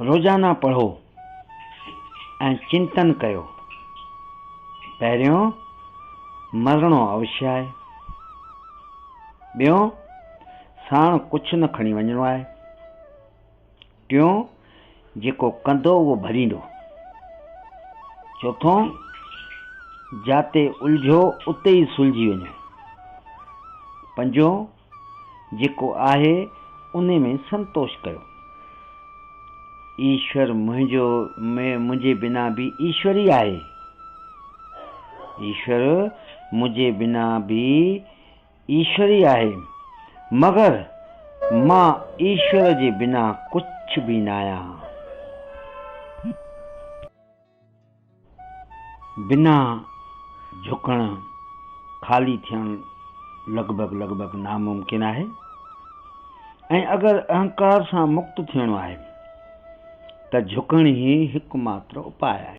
روزانه پڙهو ۽ چنتن ڪيو. پهريون، مرڻو اوشيه آهي. ٻيون، ساڻ ڪجهه نه کڻي وڃڻو آهي. ٽيون، جيڪو ڪندو اهو ڀريندو. چوٿون، جاتي الجهو اتي ئي سلجهي وڃو. پنجون، جيڪو آهي انهي ۾ سنتوش ڪيو. ايشور منهنجو منهنجي بنا به ايشور ئي آهي. ايشور منهنجي بنا به ايشور ئي آهي. مگر مان ايشور جي بنا ڪجهه به ناهيان. بنا جهڪڻ خالي ٿيڻ لڳ ڀڳ لڳ ڀڳ ناممڪن آهي ۽ اگر اهنڪار سان مڪت ٿيڻو آهي ته جهڪڻ ئي هڪ ماتر اپاء آهي.